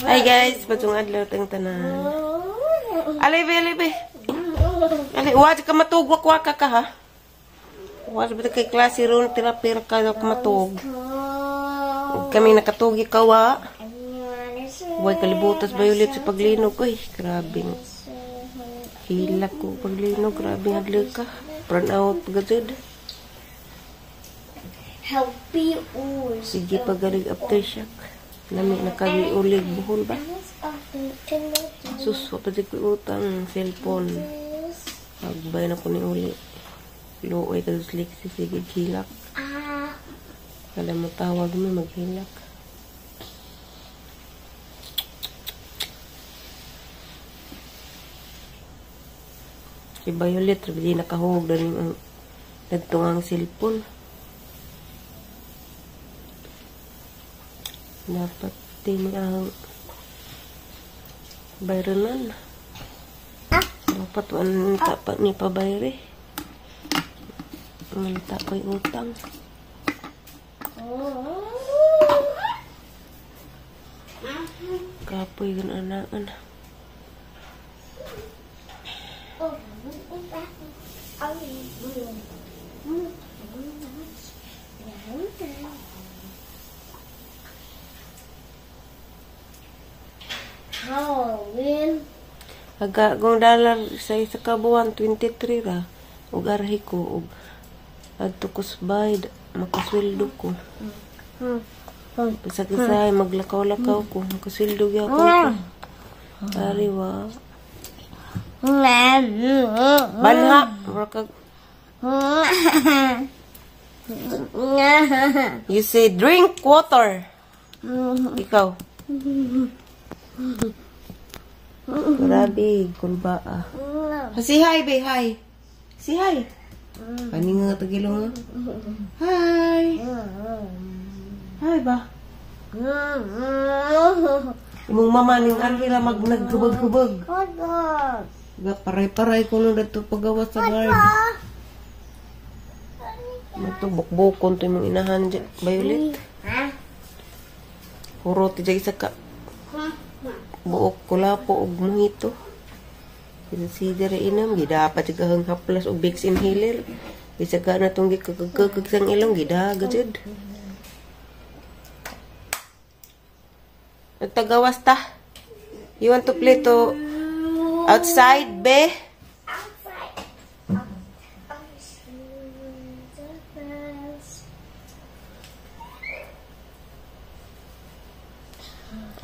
Hi guys, patong adlaw tang tanan. Alay be, alay be. Alay, wa ka matug, wak ka ka ha. Wa ba kay klase ron therapy ka ka matug. Ug kami nakatugi ka wa. Way kalibutas Violet sa paglinog oy, grabe. Hilak ko paglinog, grabe adlaw ka. Burn out gajud. Happy oars. Sige pagalig aftershock. Nami nakagi ulig buhol ba? Sus, wa pa jud ko utang cellphone. Agbay na ko ni uli. Luoy ka slik sige hilak. Kala mo tawag mo maghilak. Si Violet di nakahog dali ang nagtungang cellphone. Dapat din ang bayranan. Dapat wanta pa ni pabayre. Manta ko'y utang. Kapoy gananaan. Halloween. Aga kung dollar sa isa ka buwan 23 ra ug arhi ko ug adto ko sa bayad makasweldo ko. Sa kisay maglakaw-lakaw ko makasweldo gyud ako. Ari wa. Banha mura kag You say drink water. Ikaw. Grabe, kulba ah. Say hi, be, hi. Say hi. Ani nga tagilong. Hi. Hi ba? Imong mama ning arwi ra mag naghubag-hubag. Ga paray-paray ko nung dadto pagawas sa guard. Matubok-bukon to imong inahan Violet. Hurot ti isa ka. Buok kulapo og mojito. Sinsider inam gidapat jud kahang haplas og Vicks inhaler. Bisa ka na tong gikagkagkag sang ilong gidaga jud. Nagtagawas ta. You want to play to outside, be? Outside.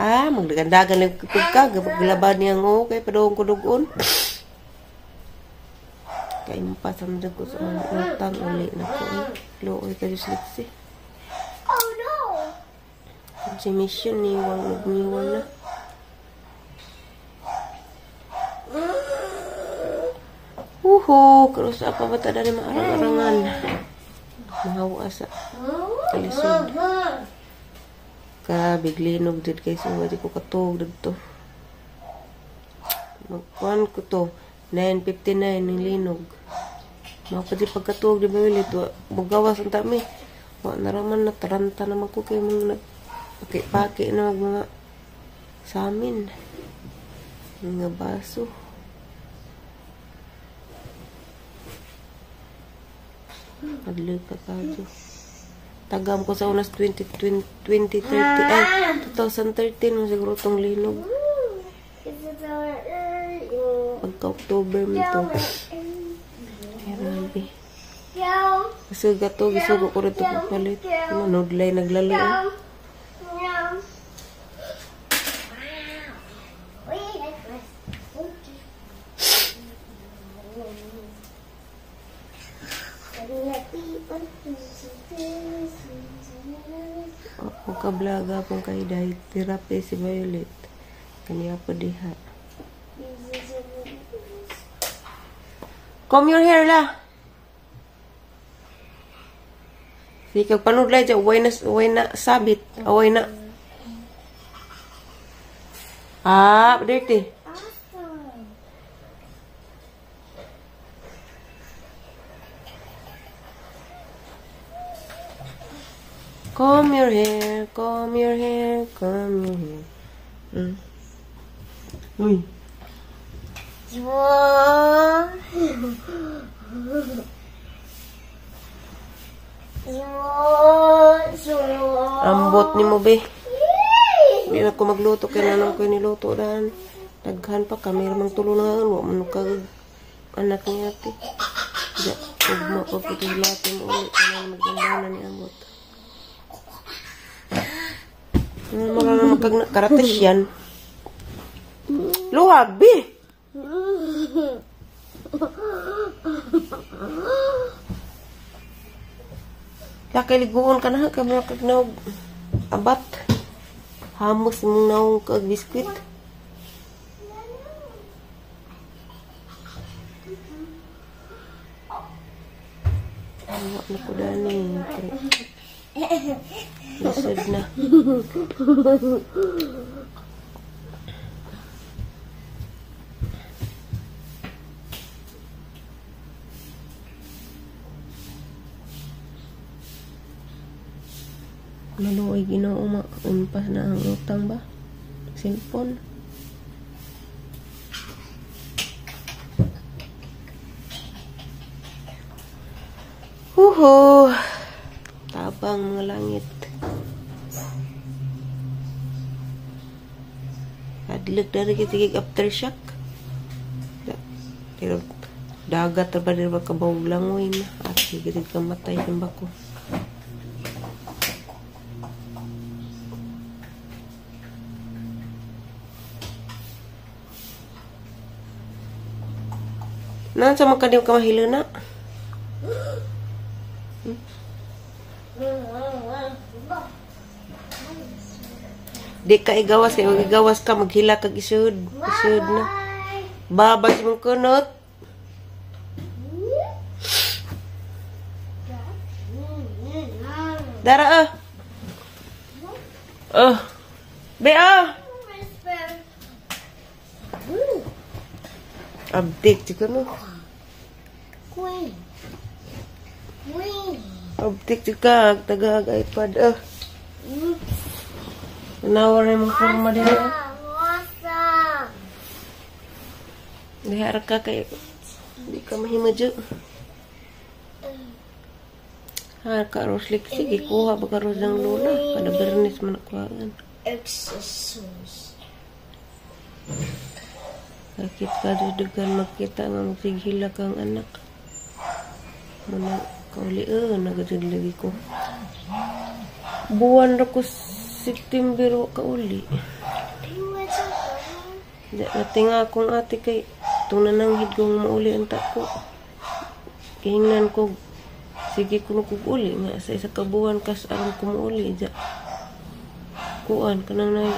Ah, magdagandagan lang pagka, gabaglaban niya ng okay, padung ko dugon. Kaya mo pa sa mga ko sa mga utang uli na ko. Luoy ka Diyos liksi. Oh no! Si Mission niwang nagniwang na. Uhu, karusa pa ba tada ni maarang-arangan? Mahawa sa kalisod. Grabe, glinog did guys. Oh, di ko katog dito. Magkuhan ko to. 9:59 ng linog. Mga pa di pagkatog, di ba ulit? Bugawas ang tami. Wa na raman, nataranta naman ko kayo mga nagpaki-paki na mga sa amin. Mga baso. Adlay ka kadyo. Tagam ko sa unas 2030, ay, 2013 mo siguro tong linog. Pagka-October mo to. Grabe. Kasi gato, gisugo ko rin ito pagpalit. Manudlay, naglalo. Ako ka-vlog akong kay dahil therapy si Violet. Kaniya po diha. Comb your hair la. Sige kag panudlay dyan, uway na sabit. Uway na. Ah, dirty. Comb your hair, comb your hair, comb your hair. Uy. Ambot ni mo be. Di na ko magluto kay nanong ko niluto dan. Daghan pa kami ramang tulo na wa man kag anak ni ate. Ja, ugma pa pud hilati mo ulit kanang magdala ni ambot. Mura na magkag karates yan. Luhag be. Lakay liguon ka na kami kag naog abat. Hamos mong naong kag biskwit. Awa na ko dani. Lisod na. Maluoy Ginoo maunpas na ang utang ba? Cellphone. Huhu. Tabang mga langit. Adlok dari kitigig aftershock. Pero dagat ra ba diri ba kabawog langoy na. At sige ka matay ng bako. Naan sa mga kadiyo ka mahilo na? Di ka igawas. Kaya igawas ka, maghila kag isud. Isud na. Babay sa mong kunot. Dara ah. Oh. Be ah. Abdik jud no. Queen. Queen. Abdik jud ka tagag iPad ah. Nawar na mong forma din. Diha ra ka kay di ka mahimadyo. Ha ka roslik sige kuha ba ka ros ng lola kada Bernes man kuhaan. Exercise. Sakit ka dugan makita nga magsighila kang anak. Muna kauli nagadud lagi ko. Buwan ra ko September wa kauli. Di natinga akong ate kay tung nananghid kong mauli ang tako. Gihingnan ko sige kuno kog uli nga sa isa ka buwan kas aron ko mauli ja. Kuan kanang nay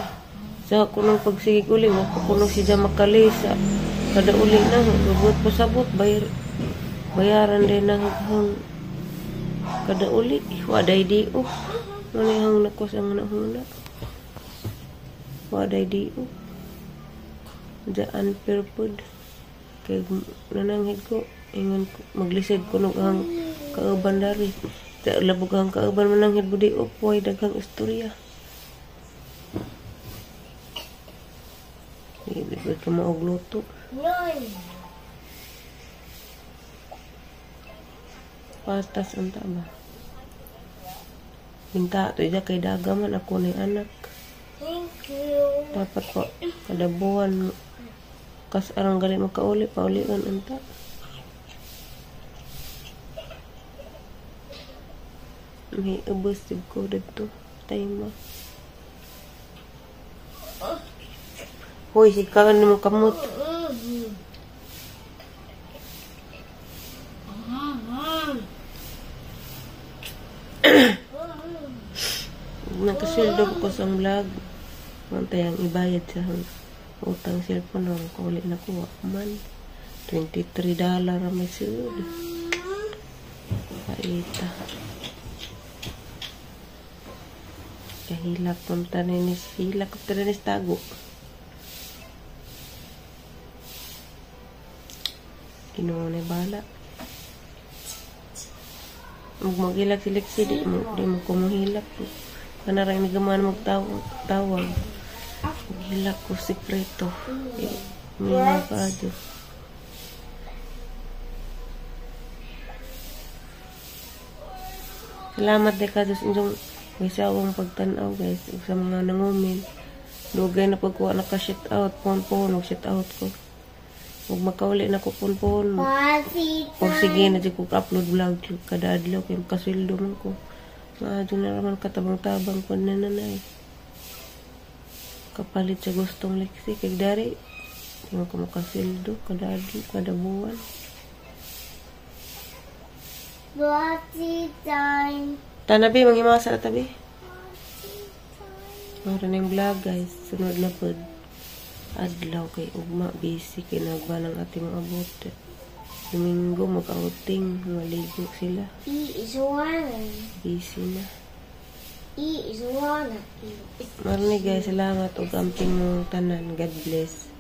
sa kunong pagsigig uli wa ko kuno siya makalisa kada uli na gabot pasabot bayar bayaran din na hang kada uli wa day di off ngani hang nakos ang nahuna wa day di off ja unfair pod kay nananghid ko ingon maglisod kuno ang kauban dari ja labog ang kauban mananghid budi off way daghang istorya. Hindi ka maugluto. Patas ang taba. Minta ito dyan kay daga man ako ni anak. Thank you. Dapat po, kada buwan, kas arang gali makauli, paulian anta. May ubos ko dito. Tayo mo. Hoy, sikaan mo kamot. Nakasildo ko sa vlog. Mantay ang ibayad sa utang cellphone ang kauli na kuha man. $23 may sulod. Paita. Kahilak punta ninis. Hilak punta ninis tago. Kinuha na bala. Magilak si Lexi, di mo kumuhilak. Kana rin gaman magtawag. Hila ko sikreto. Eh, may mga. Salamat de ka sa inyong wisawang pagtanaw, guys, ug sa mga nangumin. Dugay na pagkuha na ka shout out pon pon og shout out ko. Ug makauli na ko pon pon. Party Or sige na jud ko upload vlog kada adlaw kay makasweldo man ko. Maadyo na raman katabang-tabang po na nanay. Kapalit sa gustong leksi kay dari di man ko makasweldo kada adlaw, kada buwan. Party time. Tanabi, manghimasa na tabi. Mara na yung vlog, guys. Sunod na pod. Adlaw kay ugma busy kay nagba ng ating mga abot. Domingo mag-outing, maligo sila. E is one. Busy na. E is one. E is Marni, guys, salamat ug amping mong tanan. God bless.